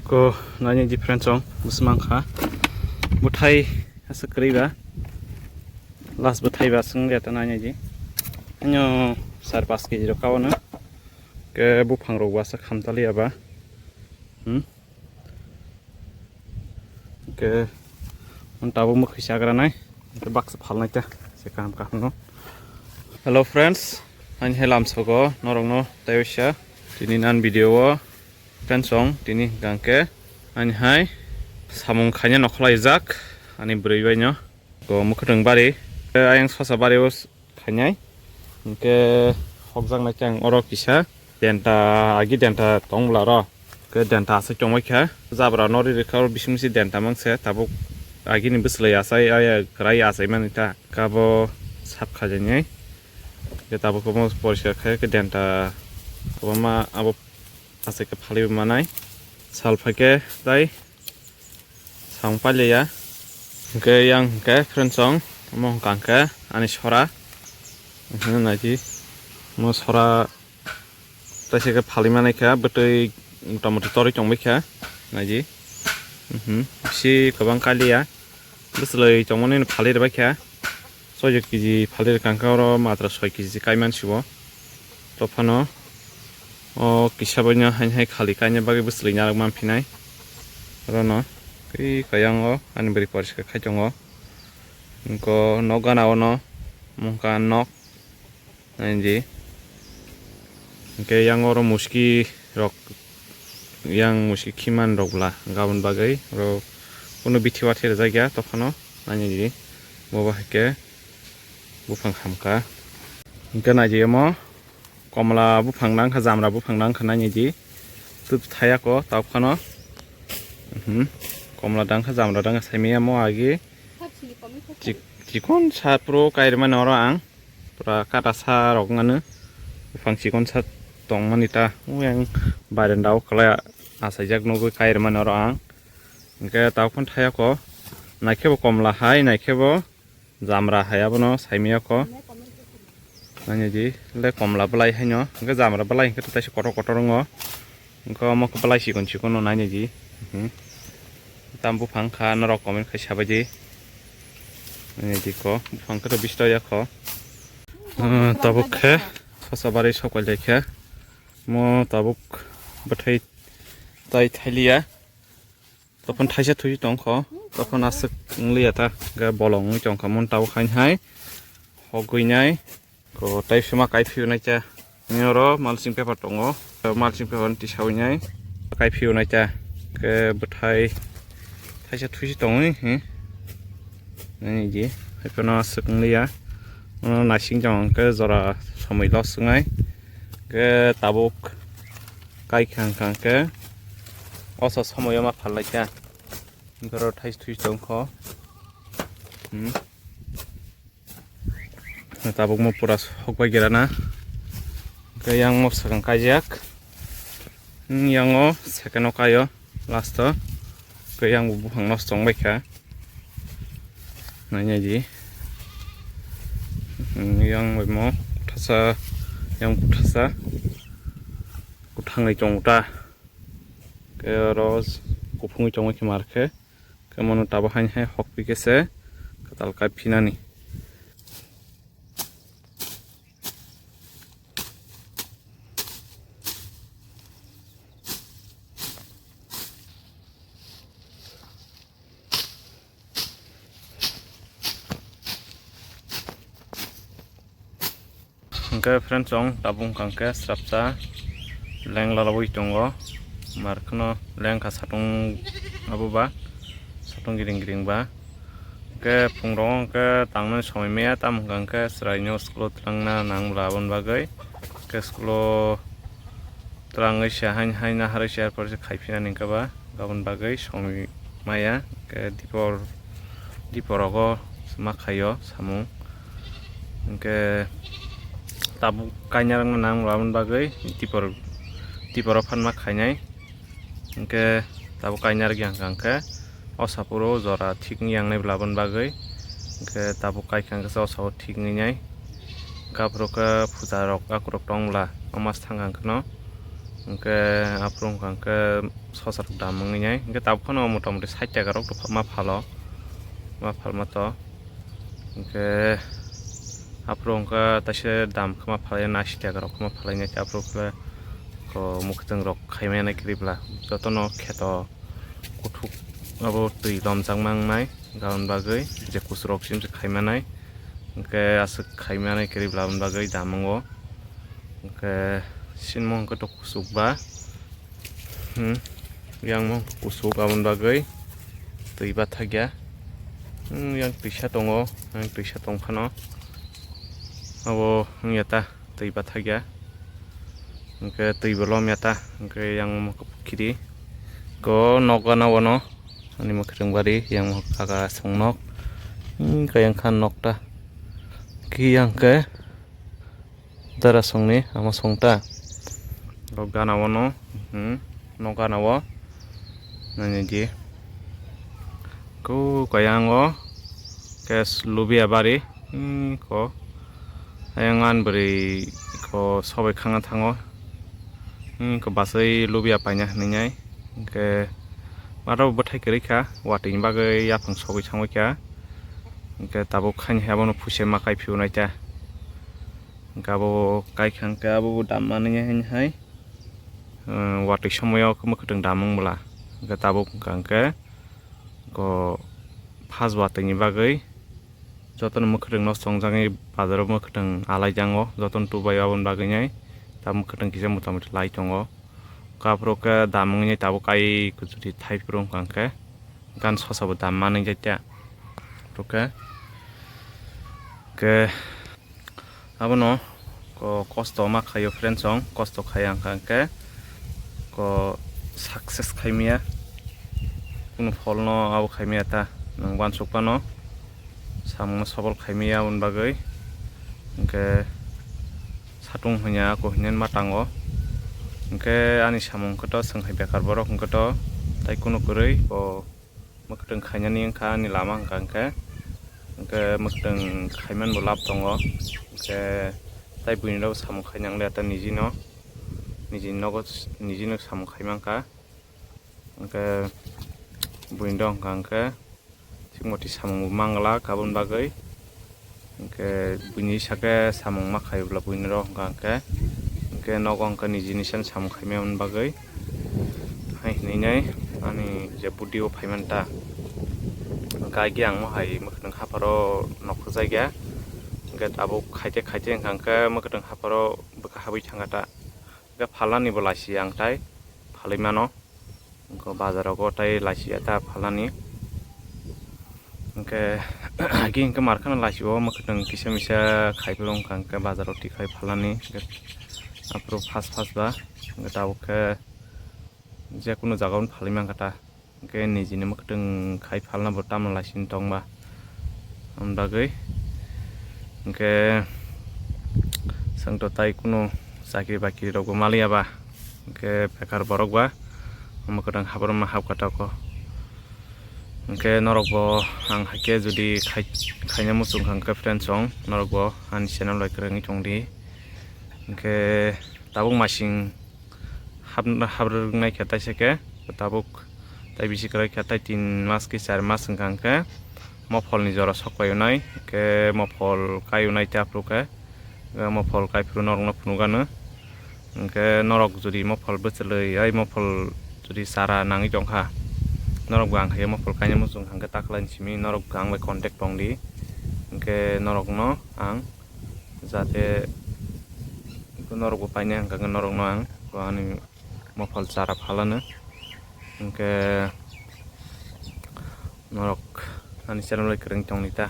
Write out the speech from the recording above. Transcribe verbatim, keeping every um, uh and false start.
Ko nanya di friends song, bwsmang kha. Bwthai asa kwrwi ba. Last bwthai ba swng ya ta nanya di. Ano sar pas kg rok kawo na. Ke buphang rok ba sa khamtali aba. Hmm. Ke on tabo mwkhwi sagra nai. Ke baksa phalnai ta. Se kaham kaham no. Hello friends, ani helam sogo norok no tayo sha. Tini nan video o. Friends song, tini hwnkha khe ani hai samung khaina nokholai jak ani bwrwi bai no. Ko mwkhwtwng bari, eh, ayang sosa bari o s-, khainai. Hwnkhe hokjak nai khe ang oro kisa denta, agi denta tong bwla ro. Ke denta asai tongbai kha. Jabra nori rikha oro bising bising denta mangse tabuk agini bwslai asai, aya kwrai asai mani ta. Kabo sap khajainai. Ke tabuk omo poriskar khai khe denta kwbangma abo asai khe phalwi manai. Sal phaikhe tai samung pailiya. Hwnkhe yang hwnkhe friends song, omo hwnkha hwnkhe ani sora. Hwnkhe naidi omo sora taisa khe phalwi manai kha, bwtwi mota moti torwi tongbai kha. Naidi. Mhm. Bisi kwbang kaliya. Bwslai tongmani phalwi rwbai kha. Soijo kg phalwi rwkha hwnkhe oro matra soi kg kai mansibo. Tophano o kisa bai no haini hai khali kaina bagwi bwslai narwk manphinai. Orono tei kayang o ani bwrwi poriskar khai tongo. Hwnkhe nok gana o no mungka nok. Naidi. Hwnkhe yang oro muski rok, yang muski khiman rok bwla gabon bagwi oro kunu bithi wathi rwjak ya tophano naidi bo bahai khe buphang hamkha. Hwnkhe naidi omo komla buphang nangkha, jamra buphang nangkha naidi tub thayako tauphano. Mhm. Komla dangkha, jamra dangkha saimaya mo agi. Chik-, chikon sa pro kairmani oro ang. Pura kata sa rok wngmano. Buphang chikon sa tongmani ta. Yang barenda o kwlai asaijak nugwi kairmani oro ang. Hwnkhe tauphano thayako. Naikhebo komla hai, naikhebo jamra hai abono saimiyako. Naidi, le komla bwlai haino. Hwnkhe jamra bwlai hwnkhe taisa kotor kotor wngo. Hwnkhe omo khe bwlai chikon chikon no nainai di. Mhm. Tam buphang kha norok comment khai sabai di. Nainai di ko, buphang khe to bisto ya kho. Ah, tabuk khe sosa bari sokwai lai khe. Mo tabuk bwthai tai thailiya. Topon thaisa thusi tong kho. Topon aswk wng liya ta. Ga bolong wngwi tong kha. Mon tabuk hain hai. Hogwi nai. Ko tai sima kai phiyo nai cha. Ni oro mulching paper tongo. Mulching paper ni tisa wi nai. Kai phiyo nai cha. Ke bwthai thaisa thusi tongwi, hmm. Nini ji. Hai phano aswk wng liya. Ono naising jong ke jora somoi loss wngnai. Ke tabuk kai khang khang ke. Oso somoi ma phal lai kha. Borok thais thuis tong kho. Hmm. Tabuk mo pura hok bai gira na. Ke yang mo sakang kaijak. Hmm, yang o second o kaio last o. Ke yang bo buphang nos tong bai kha. Nai nai di. Hmm, yang bai mo kuthasa, yang kuthasa. Kuthang ni chong ta. Ke oro kuphung chong khe mar khe. Khe mono tabuk haini hai hok pi khe se kwtal kai phinani. Hwnkhe friends, chwng tabuk wngkha hwnkhe srapsa leng lalaui tongo, mar kheno lengkha satung abo ba, satung giring giring ba. Hwnkhe phung rogo hwnkhe tangnani somoi maya, tamo hwnkha hwnkhe chwraino school o twlangna nang bwla aboni bagwi. Hwnkhe school o twlangwi se hain hain naharwi se, er pore se khai phinani hwnkhe ba. Aboni bagwi somoi maya, hwnkhe dipor, dipor rogo ma khaio samung. Hwnkhe tabuk kainarokno nang aboni bagwi dipor, diporo phan ma khainai. Hwnkhe tabuk kainarok yang kha hwnkhe o saporo jora thik wng yang nai bwla aboni bagwi. Hwnkhe tabuk kai kha hwnkhe se o sabo thik wngwi nai. Hwnkhe aphuru khe puja rok akurok tong bwla o mas thang kha hwnkhe no. Hwnkhe aphuru wngkha hwnkhe sosa rok dam wngwi nai. Hwnkhe tabuk phano mota moti sait taka rok ma phalo, ma phalma to. Hwnkhe aphuru wngkha taisa dam khe ma phalai nai, ashi taka rok khe ma phalai nai. Aphuru khe ko mwkhwtwng rok khaimani kwrwi bwla jotono kheto kuthuk abo twi lomjakma wngnai, aboni bagwi je kusurok simi se khaimanai, hwnkhe aswk khaimanai kwrwi bwla aboni bagwi dam wngo. Hwnkhe sinmo hwnkhe to kuchuk ba, hmm, yang mo hwnkhe kuchuk aboni bagwi twi bathakya. Hmm, yang twisa tongo, yang twisa tongphano abo wngya ta. Twi bathakya, hwnkhe twi bo lomya ta, hwnkhe yang mo khe phukiri ko nok gana wano ani mwkhwtwng bari yang mo kaka song nok, hmm, khe yang kha nok ta, khe yang khe dara songni ama song ta, nok gana wano, hmm, nok gana o nani di ko kayang o khe lubia bari. Hmm, ko ayang ani bwrwi ko sobai khangna thango. Hmm, ko basai lubia paina hinwi nai. Hwnkhe aro bwthai kwrwi kha, watwi ni bagwi yaphang sogwi sangwi kha. Hwnkhe tabuk khaini hai abono phuisa ma kai phiyunai ta. Hwnkhe abo kai kha hwnkhe abo bo dam manwi hai, hmm, watwi somoio khe mwkhwtwng dam wng bwla. Hwnkhe tabuk wngkha hwnkhe ko phas watwi ni bagwi jotono mwkhwtwng no chongjagwi bazaro mwkhwtwng alaijango, jotono tubai aboni bagwi nai ta mwkhwtwng kisa mota moti lai tongo. Aphuru khe dam wngwi nai tabuk kai kuchuri thai phuru wngkha hwnkhe gan sosa bo dam manwi jai ta. Aphuru khe, khe abono ko kosto ma khaio friends, chwng kosto khaiya wngkha hwnkhe ko success khaimaya, kunu pholno abo khaimaya ta, nwng uansuk phano samungno sobol khaimaya aboni bagwi. Hwnkhe satung hwnya ako hinwi ma tango, hwnkhe ani samung hwnkhe to chwng hai bekar borok hwnkhe to tai kunu kwrwi bo mwkhwtwng khainani wngkha ani lama hwnkha hwnkhe, hwnkhe mwkhwtwng khaimani bo lab tongo, hwnkhe tai buini rok samung khaina wngya ta nijino, nijini nogo nijino samung khaima wngkha, hwnkhe buini rok wngkha hwnkhe thik moti samung bo manglak aboni bagwi. Hwnkhe buini sake samung ma khai bwla buini rok hwnkha hwnkhe, hwnkhe nogo hwnkhe nijini sani samung khaimani bagwi hai hinwi nai ani je budi o phaimani ta. Hwnkhe agi ang mo hai mwkhwtwng hapharo nokho jagya, hwnkhe tabuk khaite khaite hwnkha hwnkhe mwkhwtwng hapharo bwkha habwi thangkha ta, hwnkhe phalnani bo laisi ang tai phalwi mano. Hwnkhe bazar rogo tai lachi ya ta phalnani. Hwnkhe agi hwnkhe mar kheno lachi o mwkhwtwng kisa misa khai phuru wngkha hwnkhe bazar o twi khai phalnani. Hwnkhe aphuru fast fast ba hwnkhe tabuk khe jekunu jaga o phalwi mankha ta. Hwnkhe nijini mwkhwtwng khai phalna bo tamo lachi tong ba. Aboni bagwi hwnkhe chwng to tai kunu chakri bakri rokbo maliya ba, hwnkhe bekar borok ba omo kwtang haborma hapkha tako. Hwnkhe norokbo ang haikhe jodi khai-, khaina muchung kha hwnkhe friends chwng norokbo ani channel bai kwrwngwi tongdi. Hwnkhe tabuk masing hap-, habrwk nai khe taisa khe tabuk tai bisi kwrwi khe tai tin mas ki char mas wngkha hwnkhe mopholni jora sok pai unai, hwnkhe mophol kai unai ta phuru khe, mophol kai phuru norokno phunukgano. Hwnkhe norok jodi mophol bwchwlwi ai mophol jodi chara nangwi tongkha, norokbo ang khe mophol kaina muchung hwnkhe takhlaini simi norok ang bai contact tongdi, hwnkhe norokno ang jate norokbo painai hwnkha hwnkhe norokno ang ani mophol chara phalano. Hwnkhe norok ani channel bai kwrwng tongdi ta.